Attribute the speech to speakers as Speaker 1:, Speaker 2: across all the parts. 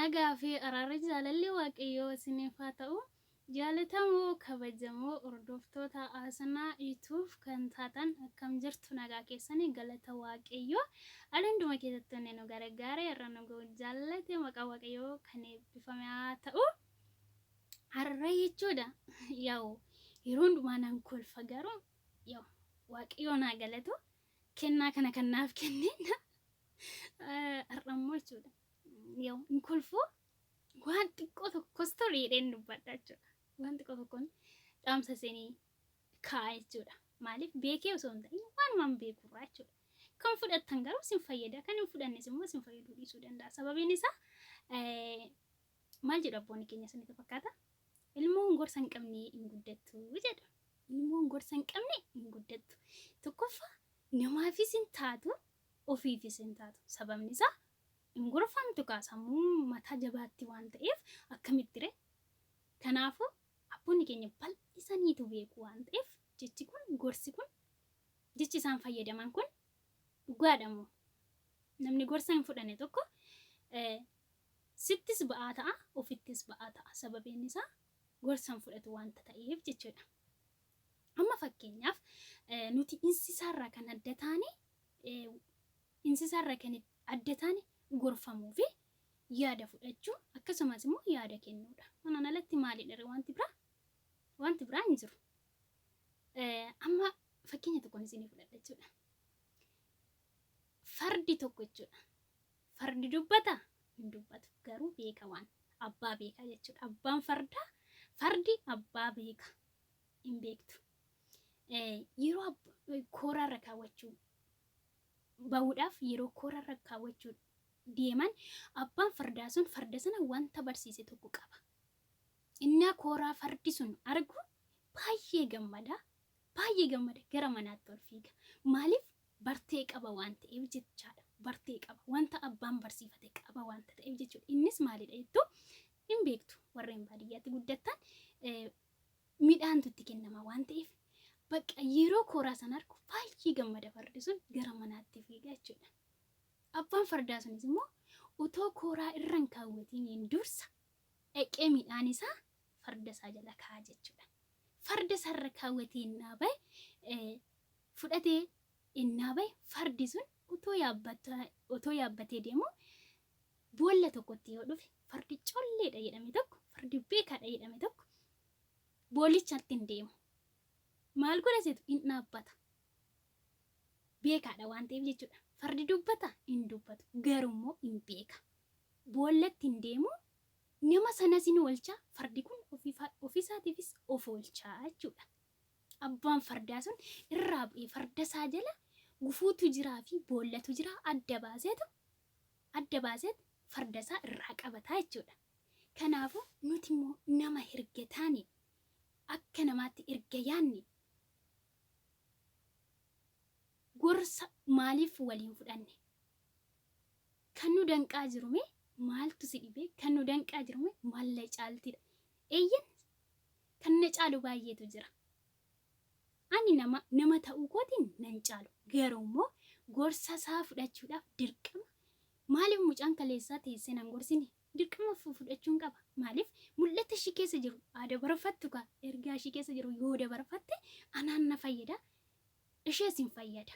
Speaker 1: Nagaa fi araarri jaalalli Waaqayyoo isiniif haa ta'u. Jaalatamoo kabajamoo hordoftoota Aasanaa YouTube kan taatan akkam jirtu nagaa keessanii galata Waaqayyoo. Ala hunduma keessatti inni nu gargaare irra nu ga'u jaallate maqaa Waaqayyoo kan eebbifame haa ta'u. Har'a jechuudha yaa'u yeroo hundumaa nan kolfa garuu yaa'u Waaqayyoo naa galatu kennaa kana kan naaf kenne har'a immoo jechuudha. Yaa'u hin kolfuu waan xiqqoo tokkos tole jedheen dubbadha jechuudha. Waan xiqqoo tokkoon dhaamsa isinii kaa'a jechuudha. Maaliif beekee osoo hin ta'in waanumaan beekurraa jechuudha. Kan fudhattan garuu isin fayyada, kan hin fudhannes immoo isin fayyaduu dhiisuu danda'a. Sababiin isaa maal jedhu abboonni keenya isinitti fakkaata? Ilmoon gorsa hin qabne hin guddattu jedhu. Ilmoon gorsa hin qabne hin guddattu. Tokkoffaa namaafis hin taatu, ofiifis hin taatu. Sababni isaa hin gorfamtu kaa sammuu mataa jabaatti waan ta'eef akkamitti ree? Kanaafuu abboonni keenya bal'isaniitu beeku waan ta'eef jechi kun gorsi kun jechi isaan fayyadaman kun dhugaadha moo? Namni gorsa hin fudhanne tokko sittis ba'aa ta'a ofittis ba'aa ta'a sababiin isaa gorsa hin fudhatu waanta ta'eef jechuudha. Amma fakkeenyaaf nuti insisaarraa kan adda taane insisaarraa kan adda taane gorfamuu fi yaada fudhachuu akkasumas immoo yaada kennuudha. Kanaan alatti maalidha ree wanti biraa? Wanti biraa hin jiru. Amma fakkeenya tokkoon isinii fudhadha jechuudha. Fardi tokko jechuudha. Fardi dubbata? Hin dubbatu. Garuu beeka waan abbaa beeka jechuudha. Abbaan fardaa fardi abbaa beeka hin beektu. Yeroo kooraarra kaawwachuu bahuudhaaf yeroo kooraarra kaawwachuu deeman abbaan fardaa sun farda sana wanta barsiise tokko qaba. Innaa kooraa fardi sun argu baay'ee gammada. Baay'ee gammada gara manaatti ol fiiga. Maaliif bartee qaba waan ta'eef jechaadha. Bartee qaba. Wanta abbaan barsiifate qaba wanta ta'eef jechuudha. Innis maalidha jettu hin beektu. Warreen baadiyyaatti guddattan midhaantu itti kennama waan ta'eef bakka yeroo kooraa sana argu baay'ee gammada fardi sun gara manaatti fiiga jechuudha. Abbaan fardaa sunis immoo utoo kooraa irra hin kaawwatiniin dursa dhaqee midhaan isaa farda isaa jala kaa'a jechuudha. Farda isaa irra kaawwatee innaa bahe fudhatee innaa bahe fardi sun otoo yaabbatee deemu boolla tokkotti yoo dhufe fardi colleedha jedhame tokko fardi beekaadha jedhame tokko boollichatti hin deemu. Maal godha seetu hin dhaabbata. Beekaadha waan ta'eef jechuudha. Fardi dubbata hin dubbatu garuu immoo hin beeka. Boollatti hin deemu nama sanas hin oolcha fardi kun ofiisaatiifis of oolcha jechuudha. Abbaan fardaa sun irraa bu'ee farda isaa jala gufuutu jiraa fi boollatu jira adda baaseetu adda baaseet farda isaa irraa qabataa jechuudha. Kanaafuu nuti immoo nama erga taane akka namaatti erga yaanne gorsa maaliif waliin fudhanne? Kan nu danqaa jiru mee maaltu si dhibee? Kan nu danqaa jiru mee maal na caaltidha? Eeyyen kan na caalu baay'eetu jira. Ani nama nama ta'uu kootiin nan caalu. Garuu immoo gorsa isaa fudhachuudhaaf dirqama. Maaliif mucaan kaleessaa teessee nan gorsine? Dirqama fudhachuun qaba. Maaliif mul'ata ishii keessa jiru haa dabarfattu kaa ergaa ishii keessa jiru yoo dabarfatte anaan na fayyada ishees hin fayyada.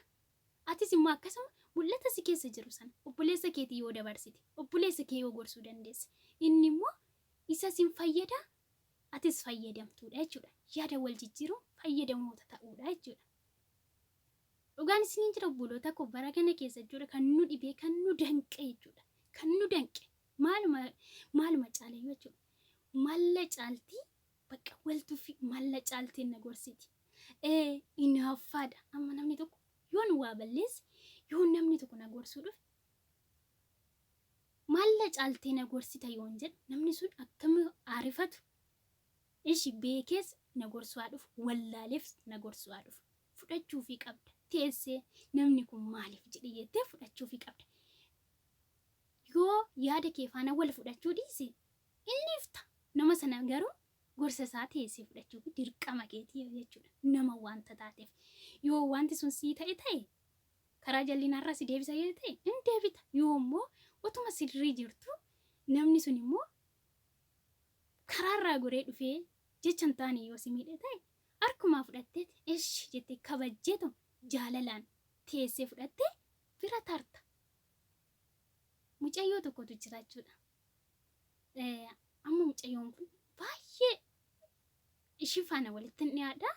Speaker 1: Atis immoo akkasuma mul'ata si keessa jiru sana obboleessa keetii yoo dabarsite obboleessa kee yoo gorsuu dandeesse inni immoo isas hin fayyada atis fayyadamtuudha jechuudha. Yaada wal jijjiiruun fayyadamoota ta'uudha jechuudha. Dhugaan isiniin jira obboloota koo bara kana keessa jechuudha kan nu dhibee kan nu danqe jechuudha. Kan nu danqe maaluma maaluma caalayyuu jechuudha. Malla caaltii bakka wal tuffii malla caaltiin na gorsiti. Ee inaaffaadha amma namni tokko yoon waa balleesse yoo namni tokko na gorsuu dhufe malla caaltee na gorsita yoon jedhu namni sun akkami aarifatu ishi beekees na gorsuu haa dhufu wallaaleef na gorsuu haa dhufu fudhachuufii qabda teessee namni kun maaliif jedhe jettee fudhachuufii qabda yoo yaada kee faana wal fudhachuu dhiise inni ifta nama sana garuu gorsa isaa teessee fudhachuuf dirqama keetii jechuudha nama wanta taateef yoo wanti sun sii ta'e ta'e karaa jallinarraa si deebisa yoo ta'e hin deebita yoo immoo utuma sirrii jirtu Namni sun immoo karaarraa goree dhufee jecha hin taane yoo si miidhe ta'e harkumaa fudhatteeti eshi jettee kabajjeetu jaalalaan teessee fudhattee bira tarta. Mucayyoo tokkotu jira jechuudha. Amma mucayyoon kun baay'ee ishii faana walitti hin dhiyaadha.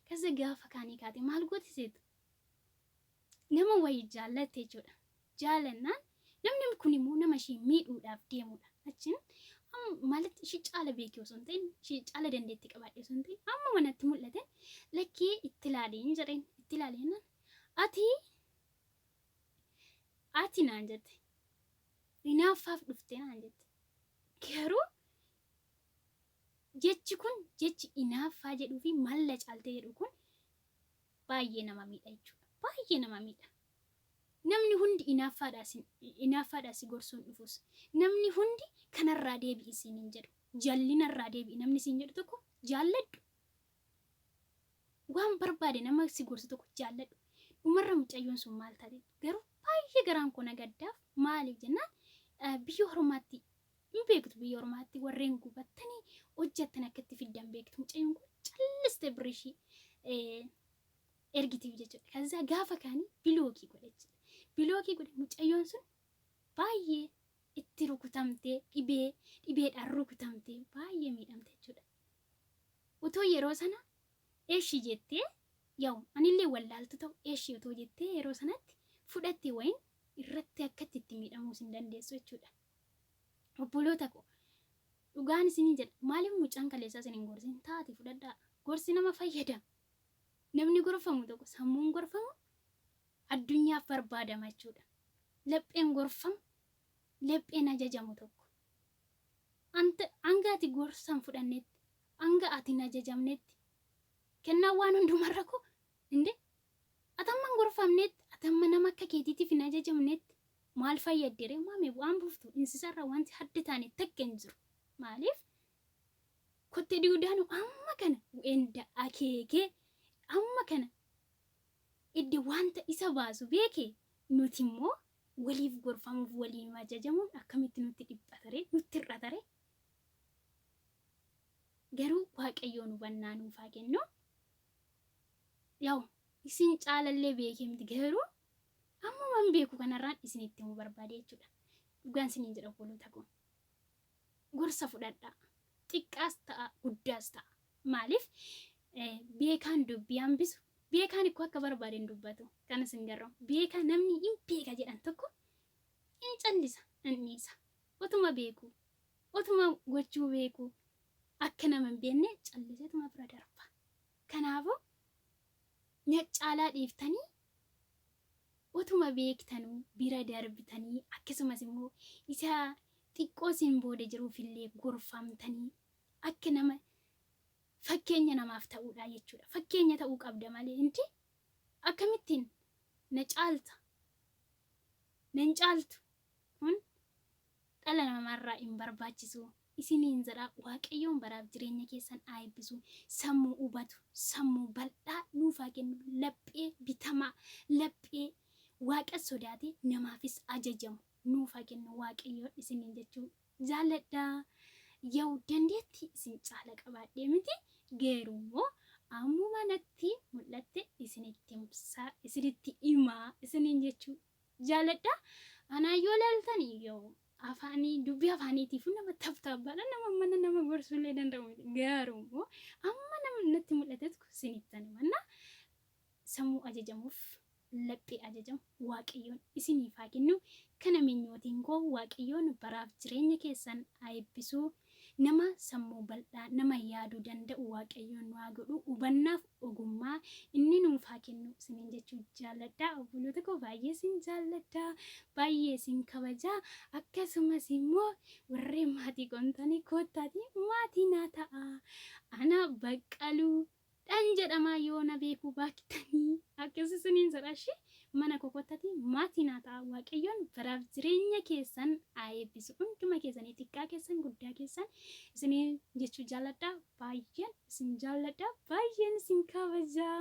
Speaker 1: Kasa gaafa kaanii kaate maal gooti seetu? Nama wayii jaallatte jechuudha. Jaalannaan namni kun immoo nama ishii miidhuudhaaf deemudha. Achiin maalitti ishii caala beekee osoo hin ta'in, ishii caala dandeettii qabaadhee osoo hin ta'in, amma manatti mul'ate lakkii itti ilaaliin jedheen. Itti ilaaliin ati naan jette. Hinaaffaaf dhufte naan jette. Garuu jechi kun, jechi hinaaffaa jedhuu fi malla caaltee jedhu kun baay'ee nama miidha jechuudha. Baay'ee nama miidha. Namni hundi hinaaffaadhaa si gorsuun dhufus. Namni hundi kanarraa deebi'i siin hin jedhu. Jallinarraa deebi'i namni siin jedhu tokko jaalladhu. Waan barbaade nama si gorsu tokko jaalladhu. Dhumarra mucayyoon sun maal taate? Garuu baay'ee garaan koo na gaddaaf. Maaliif jennaan, biyya ormaatti hin beektu, biyya ormaatti warreen gubattanii hojjettan akka itti fiddan beektu. Mucayyoon kun calliste birishii ergitiif jechuudha. Kazaa gaafa kaanii block godhe jechuudha. Block godhe. Mucayyoon sun baay'ee itti rukutamtee, dhibeedhaan rukutamtee baay'ee miidhamte jechuudha. Otoo yeroo sana eeshi jettee, yaa'u anillee wallaaltu ta'u, eeshi otoo jettee yeroo sanatti fudhatte wayin irratti akkatti itti miidhamuus hin dandeessu jechuudha. Obboloota koo, dhugaan isinii jedha, maaliif mucaan kaleessaa isin hin gorsin taate fudhadhaa. Gorsi nama fayyada. Namni gorfamu tokko, sammuun gorfamu addunyaaf barbaadama jechuudha. Lapheen gorfamu, lapheen ajajamu tokko. Hanga ati gorsan fudhannetti, hanga ati hin ajajamnetti, kennaan waan hundumarra koo inde atamma hin gorfamnetti, atamma nama akka keetiitiif hin ajajamnetti maal fayyadde ree? Maame bu'aan buuftu insisarra wanti haddi taane takka hin jiru. Maaliif kotte duudaanu amma kana wenda akeekee amma kana iddi wanta isa baasu beeke, nuti immoo waliif gorfamuuf waliin ajajamuun akkamitti nutti dhiphatare, nutti hir'atare? Garuu Waaqayyoon hubannaa nuuf haa kennu. Yaa'u isin caalallee beekee miti, garuu ammuman beeku kanarraan isinitti himuu barbaade jechuudha. Dhugaan isiniin jedha, obboloota koo. Gorsa fudhadhaa. Xiqqaas ta'a, guddaas ta'a. Maaliif beekaan dubbii hambisu, beekaan ikkoo akka barbaade hin dubbatu. Kan isin garramu. Beekaa, namni hin beeka jedhan tokko hin callisa, hin dhiisa. Otuma beeku, otuma gochuu beeku, akka nama hin beekne calliseetuma bira darba. Kanaafuu caalaa dhiiftanii otuma beektanuu bira darbitanii, akkasumas immoo isa xiqqoo isin booda jiruufillee gorfamtanii akka nama fakkeenya namaaf ta'uudha jechuudha. Fakkeenya ta'uu qabda malee inti akkamittiin na caalta, nan caaltu kun dhala namaarraa hin barbaachisu. Isiniin jedha, Waaqayyoon baraaf jireenya keessan haa eebbisu. Sammuu hubatu, sammuu bal'aa nuuf haa kennu, laphee bitamaa, laphee Waaqa sodaate namaafis ajajamu nuuf haa kennu Waaqayyoon isiniin jechuu jaalladha. Yaa'u dandeettii isin caala qabaadhee miti, garuu immoo ammuma natti mul'atte isinitti himsaa, isinitti himaa isiniin jechuu jaalladha. Anaa yoo ilaaltan yoo afaanii dubbii afaaniitiif nama taptaabbaadha, nama mana nama gorsuullee danda'u miti, garuu immoo amma nama natti mul'atetu isinittan himanna. Sammuu ajajamuuf laphee ajajamu Waaqayyoon isiniif haa kennu. Kana minyootiin koo, Waaqayyoon baraaf jireenya keessan haa eebbisu. Nama sammuu bal'aa, nama yaaduu danda'u Waaqayyoon nu haa godhu. Hubannaaf ogummaa inni nuuf haa kennu isiniin jechuu jaalladha. Obboloota koo, baay'ee isin jaalladha. Baay'ee isin kabaja. Akkasumas immoo warreen maatii qontanii koottaatii maatii naa ta'a. Ana Baqqaluu dhan jedhama, yoo na beekuu baattanii akkas isiniin jedha ishee, mana kokottati maatii naa ta'a. Waaqayyoon baraaf jireenya keessan haa eebbisu. Hunduma keessanii, xiqqaa keessan guddaa keessan isiniin jechuu jaalladha. Baay'een isin jaalladha. Baay'een isin kabajaa.